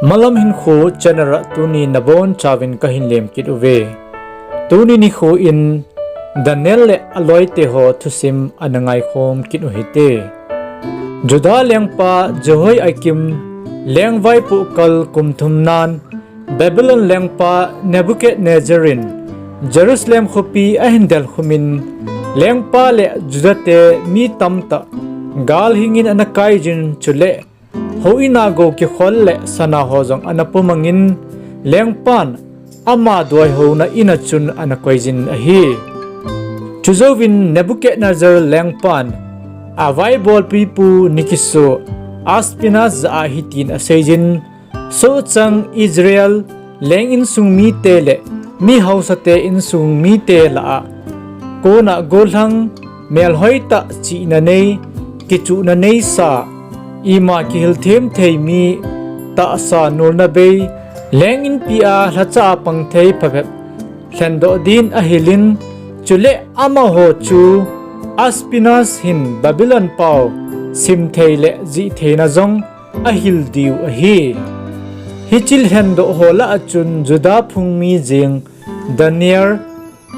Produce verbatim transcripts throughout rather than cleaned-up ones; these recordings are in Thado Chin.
Malam Hinkho channel a tuni nabonchauvin kahin lemkit uve. Tuni nikho in Daniel le aloite ho thusim ana ngaikhom kit uhite. Juda lengpa Jehoiakim lengvaipoh kal kum thum nan, Babylon lengpa Nebuchadnezzar in Jerusalem khopi ahin delkhum in, lengpa le Juda te mi tamtah galhing in ana kaiyin, chule houin a gou kikhol le sana ho jong ana pomang in, lengpan ama doihouna in a chun ana koiyin ahi. Chujouvin Nebuchadnezzar lengpan avaibolpipu nikiso Ashpenaz jah a hitin aseiyin, Sohchang Israel leng insung mite le mi haosate insung mite lah a kona gollhang melhoitah, chihna nei, kichuhna neisa, ima kihilthem thei mi, tahsa nolna bei, leng inpi a lhacha a pang thei phabep lhendoh din ahil in, chule amaho chu Ashpenaz hin Babylon pao simthei le jihtheina jong ahil diu ahi. Hiche lhendoh ho lah a chun Juda phung mi jeng Daniel,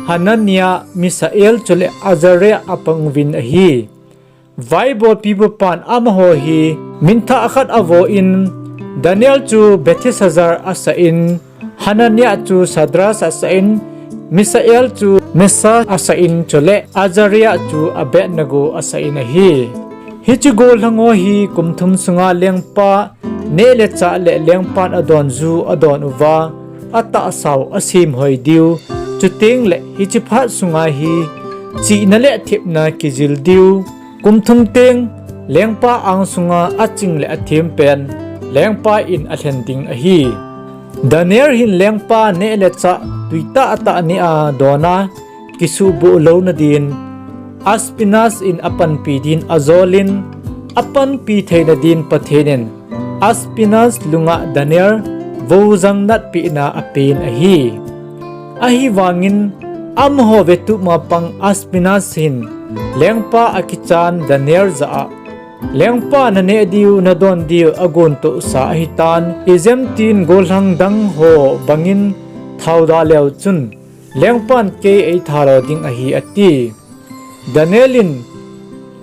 Hananiah, Mishael chule Azariah apang uvin ahi. Vaibolpipu pan amaho hi minthah khat avo in, Daniel chu Belteshazzar asah in, Hananiah chu Shadrach asah in, Mishael chu Meshach asah in, chule Azariah chu Abednego asah in ahi. Hiche gollhang ho hi kum thum sunga lengpa neh le chah le lengpan adonju adon uva, atahsau asemhoi diu, chutengle hiche phat sunga hi chihna le thepna kijil diu, kum thum teng lengpa angsunga aching le athem pen lengpa in alhen ding ahi. Daniel hin lengpa neh le chah twi tahtah neh a don a, kisuhboh louna din Ashpenaz in apanpi din ajol in, apanpi theina din Pathen in Ashpenaz lunga Daniel voujang natpehna apen ahi. Ahivangin amaho vetup ma pang Ashpenaz hin lengpa akichan Daniel jah a, lengpa naneh diu nadon diu agontohsa ahitan, ijemtin gollhang dang ho bangin thaoda leu chun lengpan kei eitha lo ding ahi, ati. Daniel in,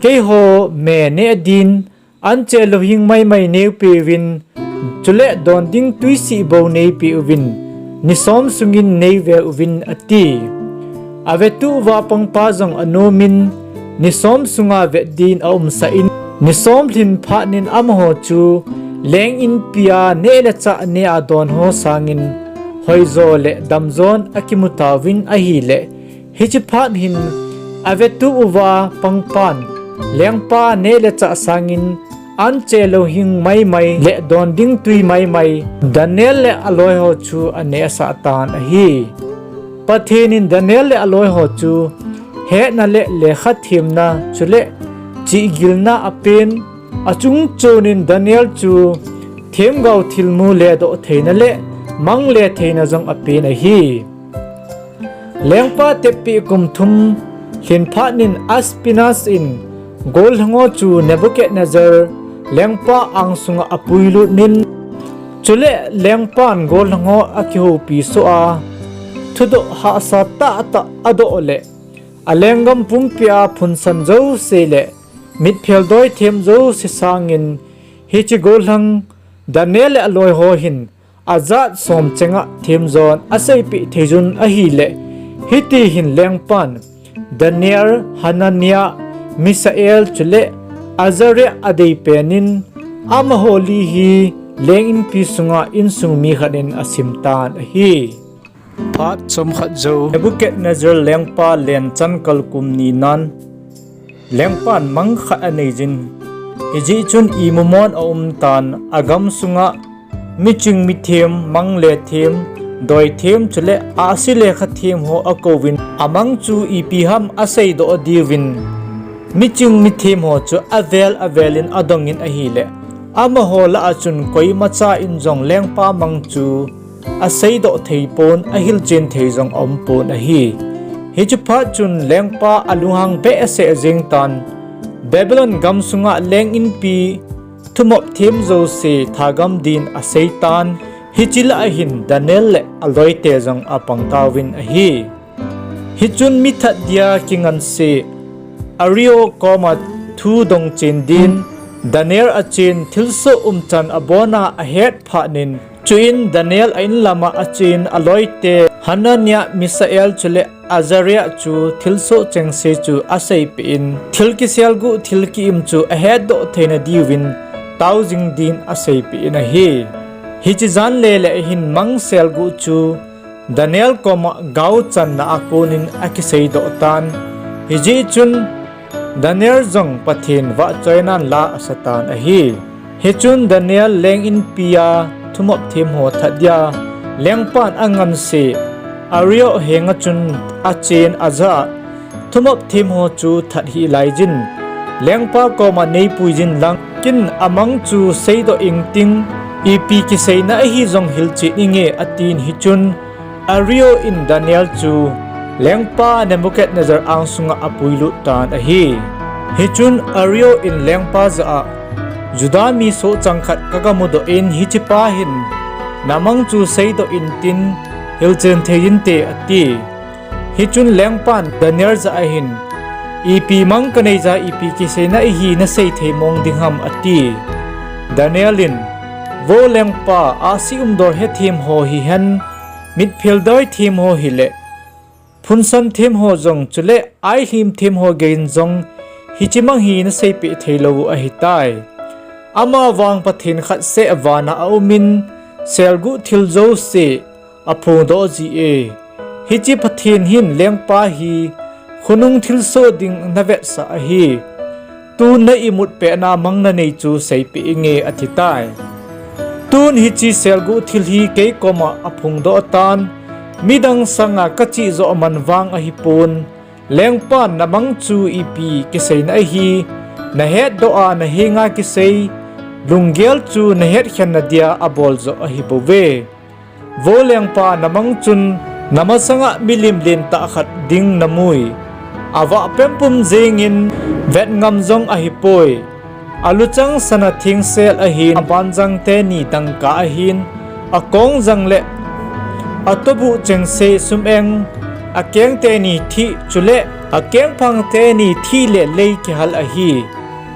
keiho me neh din anche louhing maimai neipeh uvin, chule don ding twisih bou neipeh uvin, ni som sungin neive uvin, ati. Avetup uva pangpa jong anomin, ni som sunga vet din aumsah in, ni som lhin phatnin amaho chu leng inpi a neh le chah neh a don ho sangin hoijo le damjon akimu tauvin ahile, hiche phat hin avetup uva pangpan lengpa neh le chah sangin anche louhing maimai le don ding twi maimai Daniel le aloiho chu anehsah tan ahi. Pathen in Daniel le aloiho chu hetna le lekha themna chule chihgilna apen, achungchonin Daniel chu themgao thilmu ledoh theina le mang le theina jong apen ahi. Lengpa teppeh kum thum lhin phatnin Ashpenaz in gollhang ho chu Nebuchadnezzar lengpa angsunga apuilutnin, chule lengpan gollhang ho akihoupi soh a, thudoh hahsa tahtah adoh le alenggam pumpia phunsan jouse le mitphel doithem jouse sangin, hiche gollhang Daniel le aloiho hin ajat som chenga themjon aseipeh theiyun ahile, hiti hin lengpan Daniel, Hananiah, Mishael chule Azariah adeipenin, amaho li hi leng inpi sunga insung mi khat in asimtan ahi. Phat chomkhat jou Nebuchadnezzar lengpa len chankal kum ni nan, lengpan mang khat aneiyin, hijeh chun imumon aumtan, agam sunga miching mithem, mang le them, doithem chule ahsi lekha them ho akouvin, amang chu ipi ham aseidoh diuvin, miching mithem ho chu avel avelin adongin ahile, amaho lah a chun koimacha in jong lengpa mang chu aseidoh theipon, ahilchen thei jong aumpon ahi. Hiche phat chun lengpa alunghang behseh jengtan, Babylon gamsunga leng inpi thumop them jouse thagam din aseitan, hiche lah a hin Daniel le aloite jong apang tauvin ahi. Hichun mi that dia kinganse Arioch koma thu dongchen din Daniel achen, thilsoh umchan abona ahet phatnin, chuin Daniel a inlama achen aloite Hananiah, Mishael chule Azariah chu thilsoh chengse chu aseipeh in, thil kiselguh thil ki-im chu ahetdoh theina diuvin taojing din aseipeh in ahi. Hiche jan lele hin mang selguh chu Daniel koma gaochanna a konin akiseidoh tan. Hijeh chun Daniel jong Pathen vahchoinan la asatan ahi. Hichun Daniel leng inpia thumop them ho that dia lengpan anganse Arioch henga chun achen ajah a, thumop them ho chu that hih laijin, lengpa koma neipuijin lang, ken amang chu seidoh ingting, ipi kiseina ahi jong hilchen inge, atin. Hichun Arioch in Daniel chu lengpa Nebuchadnezzar angsunga apuilut tan ahi. Hichun Arioch in lengpa jah a, Juda mi sohchang khat kagamudoh in, hichepa hin namang chu seidoh intin, hilchen thei inte, ati. Hichun lengpan Daniel jah a hin, ipi mang kaneija ipi kiseina ahi nasei thei mong dingham, ati. Daniel in, Vo lengpa, ahsi umdol hethem ho hihen, mitphel doi them ho hile, phunsan them ho jong chule ailhim them ho geiyin jong hiche mang hi naseipeh theilou u ahitai. Amavang Pathen khat seh vana aumin, selguh thil jouse aphongdoh ji e. Hiche Pathen hin lengpa hi khonung thilsoh ding navetsah ahi. Tun na imut petna mang nanei chu seipeh inge, atitai. Tun hiche selguh thil hi kei koma aphongdoh tan, midang sanga kachih joh man vang ahipon, lengpan namang chu ipi kiseina ahi nahetdoh a, nahenga kisei lunggel chu nahetkhenna dia abol joh ahibouve. Vo lengpa, namang chun namasanga milim lentah khat ding namui. Avah pempum jengin vetngam jong ahipoi. Aluchang sana thengsel ahin, abanjang teni dangka ahin, akongjang le atobuh chengse sum-eng, akeng teni thih chule akengphang teni thih le lei kihal ahi.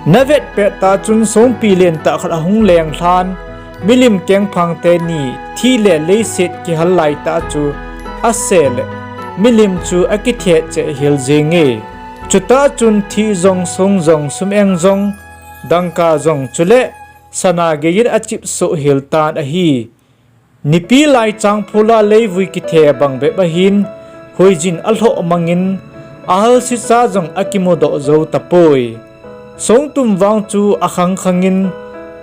Navet pettah chun songpi lentah khat ahung lenglhan, milim kengphang teni thih le leiset kihal laitah chu ase le milim chu akithet cheh hel jenge. Chutah chun thih jong, song jong, sum-eng jong, dangka jong chule sana geiyin achipsoh hel tan ahi. Nipi lai changphola leivui kithe bang bep ahin, huijin alhoh mangin, ahalsicha jong akimudoh jou tapoi. Songtum vang chu akhang khangin,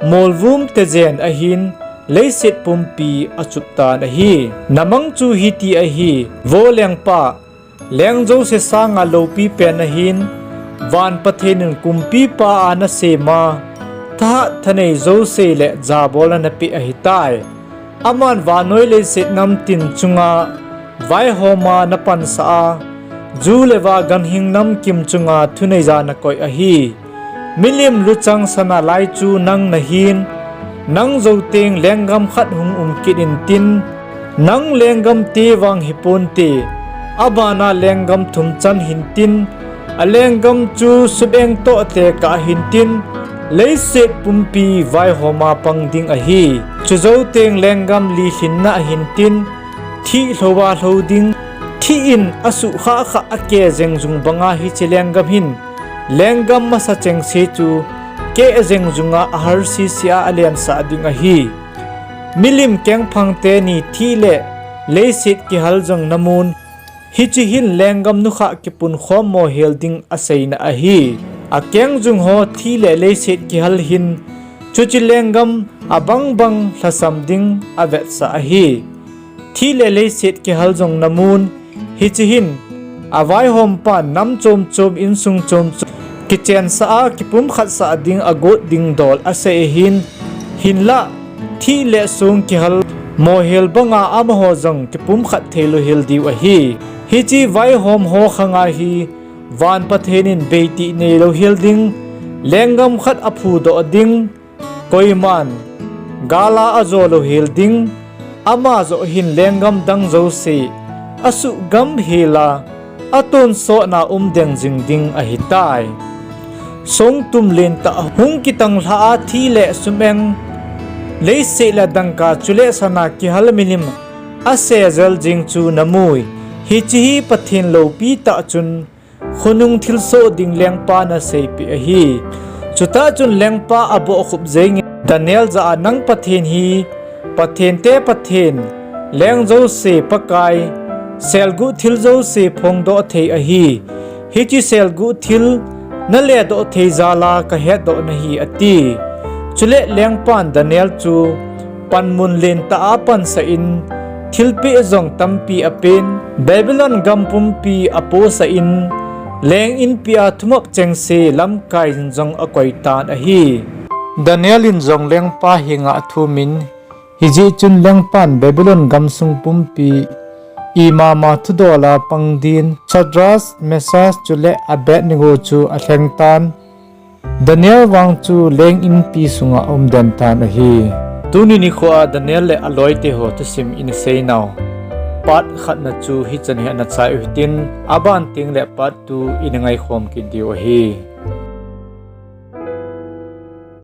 molvum tejen ahin, leiset pumpi achup tan ahi. Namang chu hiti ahi, Vo lengpa, leng jouse sanga loupi pen ahin, van Pathen in kumpipa a nasema, thahat thanei jouse le jabolna napeh ahitai. Aman vannoi leiset namtin chunga vaihoma napansah a, ju le va ganhing namkim chunga thuneija nakoi ahi. Milim luchang sana lai chu nang nahin, nang jou teng lenggam khat hung um kit intin, nang lenggam te vang hiponte, abana lenggam thum chan hintin, alenggam chu sum-eng toh tekah hintin, leiset pumpi vaihoma pang ding ahi. Chujou teng lenggam li lhinna ahintin, thih lhouva lhou ding, thih in asuhkhah khah ake jeng jung banga hiche lenggam hin, lenggam masa chengse chu keh jeng junga aharsise a alensah ding ahi. Milim kengphang teni thih le leiset kihal jong namun, hiche hin lenggam nukhah kipunkhom mohel ding aseina ahi. Akeng jung ho thih le leiset kihal hin, chuche lenggam abang bang lhasam ding avetsah ahi. Thih le leiset kihal jong namun, hiche hin avaihompan nam chom chom, insung chom chom kichensah a kipumkhatsah ding agot ding dol asei ahin, hinlah thih le song kihal mohel banga amaho jong kipumkhat theilou hel diu ahi. Hiche vaihom ho khanga hi van Pathen in beitih neilou hel ding, lenggam khat aphudoh ding, Koiman gala ajo louhel ding, ama joh hin lenggam dang jouse asuhgam hela, atonsotna umden jing ding ahitai. Songtum lentah hung kitanglhah a thi le sum-eng, leiset le dangka chule sana kihal milim asejel jing chu namui. Hiche hi Pathen loupitah chun khonung thilsoh ding lengpa naseipeh ahi. Chutah chun lengpa abohkhup jengin Daniel jah a, Nang Pathen hi pathente Pathen, leng jouse Pakai, selguh thil jouse phongdoh thei ahi. Hiche selguh thil naledoh thei jal a kahetdoh nahi, ati. Chule lengpan Daniel chu panmun lentah a apansah in, thilpeh jong tampi apen, Babylon gam pumpi aposah in, leng inpi a thumop chengse lamkaiyin jong akoitan ahi. Daniel in jong lengpa henga athumin, hijeh chun lengpan Babylon gamsung pumpi imama thudol a pang din Shadrach, Meshach chule Abednego chu alhengtan, Daniel vang chu leng inpi sunga aumden tan ahi. Tuni nikho a Daniel le aloiteho thusim ina seinau part khatna chu hichan hi ana chai u hitin, aban tengle part two ina ngaikhom kit diu ahi.